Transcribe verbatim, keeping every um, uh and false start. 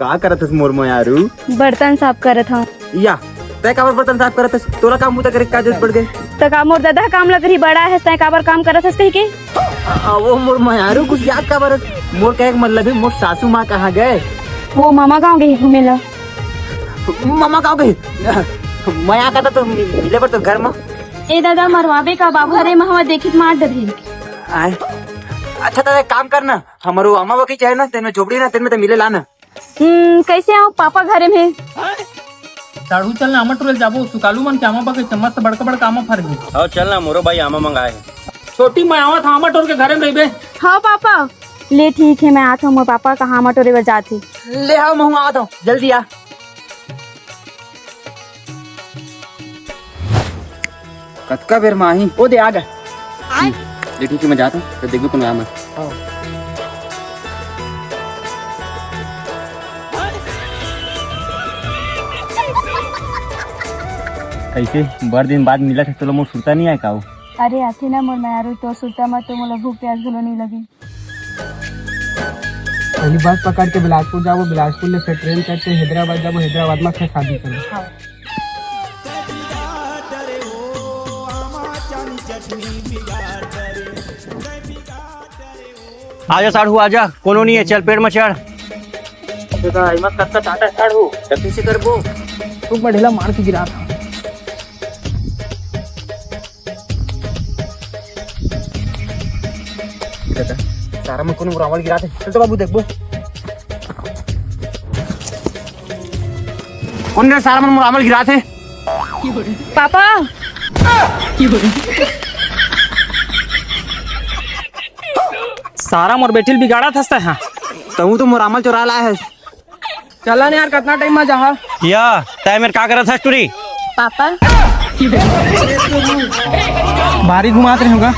का करत हस मोर मयारू? बर्तन साफ करत हंव। या, तैं काबर बर्तन साफ करत हस? तोला काम बूता करे के का जरूरत पड़ गे? त का मोर ददा काम ला करही, बड़ा हस, तैं काबर काम करत हस कहिके? अ, वो मोर मयारू गुसियात काबर हस? मोर कहे के मतलब हे, मोर सासू माँ कहाँ गे? वो मामा गाँव गे घूमे ला। मामा गाँव गे? मैं आ कहता तो मिले बर तो घर मा। ए ददा, मरवाबे का बाबू? अरे, महवा देखित मार डरही। आय। अच्छा, त एक काम करना, हमरो आमा बगीचा हे ना, तेन में झोपड़ी ना, तेन में त मिले लाना। हम्म, कैसे आऊं? पापा घरे में हे। साढ़ू, चल ना, आमा टोरे जाबो। सुकालू मन के आमा बगीचा मस्त बड़का बड़का आमा फर गे। हव, चल ना, मोरो भाई आमा मंगाए हे। छोटी, मैं आवत हंव, आमा टोर के घरे में रहिबे। हाँ पापा। ले ठीक हे, मैं आत हंव, मोर पापा कहाँ आमा टोरे बर जात हे। ले हव, महूं आवत हंव, जल्दी आ। कतका बेर म आही? ओ दे, आ गे। ले ठीक हे, मैं जात हंव, त देखबे कोनो आय मत। कैसे बड़ दिन बाद मिलत हे, तोला मोर सुरता नइ आय का ओ? अरे आथे ना मोर मयारू, तोर सुरता म तो मोला भूख प्यास घलो नइ लगे। पहली बस पकड़ के बिलासपुर जाबो, बिलासपुर ले फिर ट्रेन चढ़ के हैदराबाद जाबो, हैदराबाद में फिर शादी करबो। आजा साढ़ू, आजा, कोनो नहीं है, चल पेड़ में चढ़। देखा, हिम्मत कतका टाटा साढ़ू, जल्दी से करबो। तू बढ़ेला मार के गिरा था। दादा, सारा मन कोनो मोर आमा ल गिरात हे। चल तो बाबू देखबो। कोन रे सारा मन मोर आमा ल गिरात हे? पापा। सारा मोर बेटी ल बिगाड़त हस तैं हा। तहूं तो मोर आमा ल चोरा लाए हस। चला न यार, कतना टाइम म जाहा? या, तैं मेर का करत हस टूरी? पापा। भारी घुमात रहे होगा।